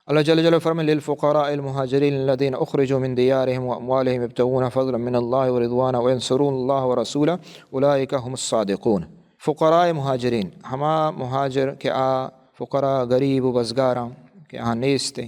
اللہ جل جلالہ فرمائے: للفقراء المهاجرين الذين أخرجوا من ديارهم وأموالهم يبتغون فضلا من الله ورضوانا وينصرون الله ورسوله أولئك هم الصادقون. فقراء مہاجرین، ہما مہاجر کہ آ فقراء، غریب و بزگاراں کہ آ نیست،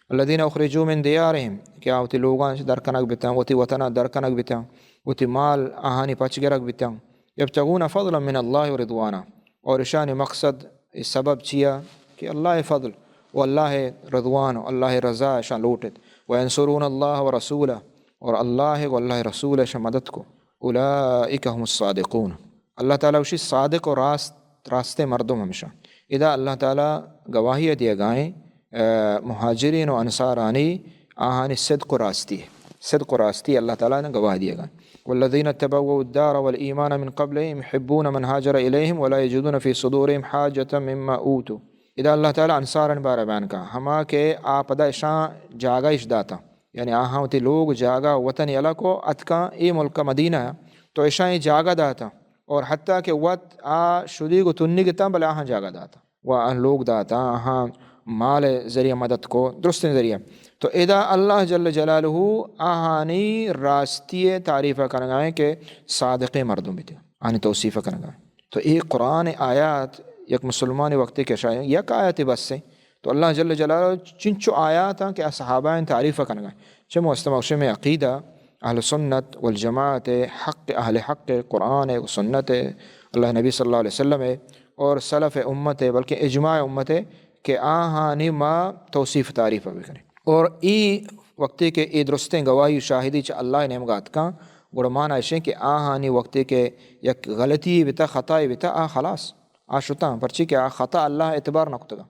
الذين أخرجوا من ديارهم، کہ آ وتی لوگاں چہ در کنگ بتاں، وتی وطنا در کنگ بتاں، وتی مال آہانی پچ گرگ بتاں، يبتغون فضلا من الله ورضوانا، اور اشانی مقصد، سبب چیا؟ کہ اللہ فضل و اللہ رضوان و اللہ رضا اشان لوٹت، وينصرون الله ورسوله، اور اللہ و اللہ رسول اشان مدد کو، أولئك هم الصادقون. اللہ تعالی وشی صادق و راست، راستیں مردم ہمشان. ادا اللہ تعالی گواہی دیگائیں، آ، مہاجرین و انصارانی، آہانی صدق و راستی، صدق و راستی اللہ تعالی نے گواہی دیگائیں. والذين تبوأوا الدار والإيمان من قبلهم يحبون من هاجر إليهم ولا يجدون في صدورهم حاجة مما أوتوا. ادا اللہ تعالی انصارن بارہ بیان کا، ہما کہ آ پدا اشان جاگہ اش داتا، یعنی آہاں وتی لوگ، جاگہ، وطن یلہ کو، اتکاں اے ملک مدینہ، تو اشاں اے جاگہ داتا، اور حتیٰ کہ وت آ شدیگ و تنیگ اتاں، بلے آہاں جاگہ داتا و آہاں لوگ داتا، آہاں مال ذریعہ مدد کو، درستیں ذریعہ. تو ادا اللہ جل جلالہ آہانی راستی تعریف کنگائیں کہ صادقیں مردم بیتے، آہانی توصیف کنگائیں. تو اے قرآن آیات یک مسلمان وقتی کہ شاید یک آیت بس ہیں، تو اللہ جل جلالہ چنچو آیات ہیں کہ صحابہ تعریف کنگائیں. چہ مستمع شمی عقیدہ اہل سنت والجماعت، حق اہل حق، قرآن و سنت، اللہ نبی صلی اللہ علیہ وسلم اور سلف امت، بلکہ اجماع امت کہ آہانی ما توصیف تعریف بکنیں. اور ای وقتی کہ ای درستیں گواہی و شاہدی چہ اللہ نیمگا اتکاں، گڑا مانا اشیں کہ آہانی وقتی کہ یک غلطی بتا، خطائی بتا، آ خلاص، آ شتاں، پرچی کہ آ خطا اللہ اعتبار نکتگا.